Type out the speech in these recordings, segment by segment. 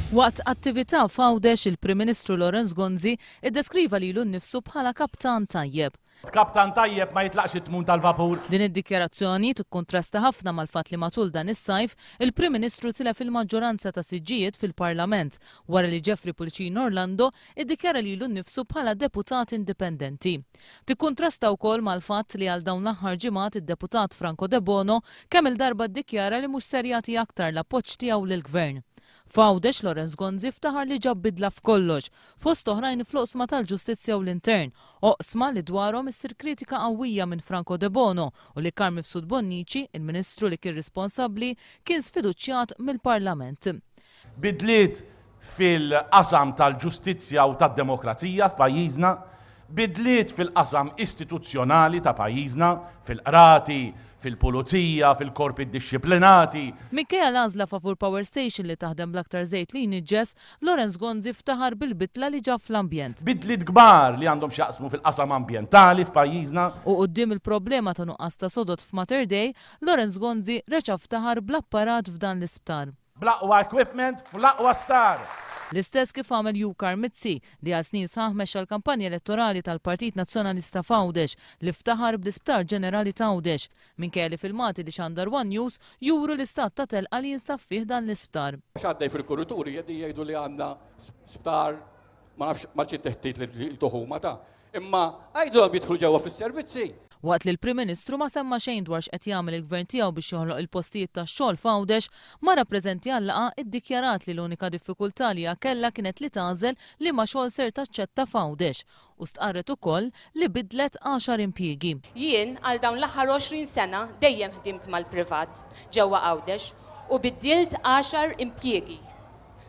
Waqt attività f'Għawdex, il-Prim Ministru Lawrence Gonzi iddeskriva lilu nnifsu bħala kaptan tajjeb. Kaptan tajjeb ma jitlaqx it-tmun tal-vapur. Din id-dikjarazzjoni tikkuntrasta ħafna mal-fatt li matul dan is-sajf, il-Prim Ministru tilef il-maġġoranza ta' siġġijiet fil-Parlament wara li Jeffrey Pullicino Orlando iddikjara lilu nnifsu bħala deputat indipendenti. Tikkuntrasta wkoll mal-fatt li għal dawn l-aħħar ġimgħat id-deputat Franco Debono kemm-il darba ddikjara li mhux ser jagħti aktar l-appoġġ tiegħu lill-Gvern. F'Għawdex, Lawrence Gonzi ftaħar li ġab bidla f'kollox, fost oħrajn fl-oqsma tal-ġustizzja u l-intern, oqsma li dwarhom issir kritika qawwija minn Franco Debono u li Carm Mifsud Bonnici, il-Ministru li kien responsabbli, kien sfiduċjat mill-Parlament. Bidliet fil-qasam tal-ġustizzja u tad-demokrazija f'pajjiżna, bidliet fil-qasam istituzzjonali ta' pajjiżna, fil-qrati, fil-pulizija, fil-korpi ddixxiplinati. Minkejja l-għażla favur power station li taħdem bl-aktar żejt li jniġġes, Lawrence Gonzi ftaħar bil-bidla li ġab fl-ambjent. Bidliet kbar li għandhom x'jaqsmu fil-qasam ambjentali f'pajjiżna. U quddiem il-problema ta' nuqqas ta' sodod f'Mater Dei, Lawrence Gonzi reġa' ftaħar bl-apparat f'dan l-isptar. Bl-aqwa equipment fl-aqwa sptar! L-istess kif għamel Yukar Mizzi, li għal snin sħaħ mexxa l-kampanja elettorali tal-Partit Nazzjonalista f'Għawdex, li ftaħar bl-Isptar Ġenerali t'Għawdex, minkejja li filmati li xandar one News juru l-istat ta' telqa li jinsab fih dan l-isptar. Għax għaddej fil-kurituri qegħdin jgħidu li għandna sptar ma nafx ma ġiet teħtid li jtuh huma ta'. Imma għidulhom jidħlu ġewwa fis-servizzi. Waqt li l-Prim Ministru ma semma xejn dwar x'qed jagħmel il-Gvern tiegħu biex joħloq il-postijiet tax-xogħol f'Għawdex, mara preżenti għal-laqgħa iddikjarat li l-unika diffikultà li hija kellha kienet li tagħżel liema xogħol ser taċċetta f'Għawdex u stqarret ukoll li biddlet għaxar impjiegi. Jien għal dawn l-aħħar 20 sena dejjem ħdimt mal-privat ġewwa Għawdex u biddilt għaxar impjiegi.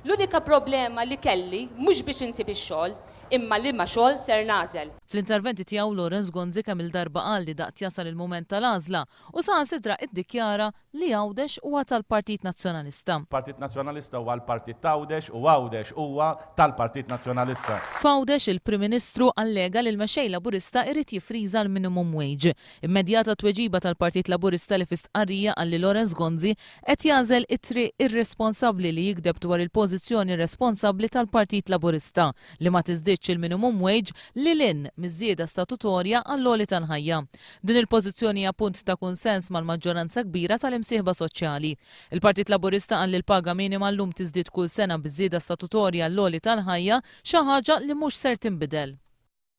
L-unika problema li kelli mhux biex insib ix-xogħol, imma liema xogħol ser nagħżel. Fl-interventi tiegħu Lawrence Gonzi kemm-il darba qal li daqt jasal il-mument tal-għażla u saħansitra iddikjara li Għawdex huwa tal-Partit Nazzjonalista. Partit Nazzjonalista huwa l-Partit t'Għawdex u Għawdex huwa tal-Partit Nazzjonalista. F'Għawdex il-Prim Ministru allega li l-Mexxej Laburista irid jiffriża l-minimum wage. Immedjata t-tweġiba tal-Partit Laburista li fi stqarrija qal li Lawrence Gonzi Qed jagħżel it-triq irresponsabbli li jigdeb dwar il-pożizzjoni responsabbli tal-Partit Laburista li ma tiżdiedx il-minimum wage lil hinn miż-żieda statutorja għall-għoli tal-ħajja. Din il-pożizzjoni hija punt ta' kunsens mal-maġġoranza kbira tal-imsieħba soċjali. Il-Partit Laburista qal li l-paga minima llum tiżdied kull sena biż-żieda statutorja għall-għoli tal-ħajja, xi ħaġa li mhux ser tinbidel.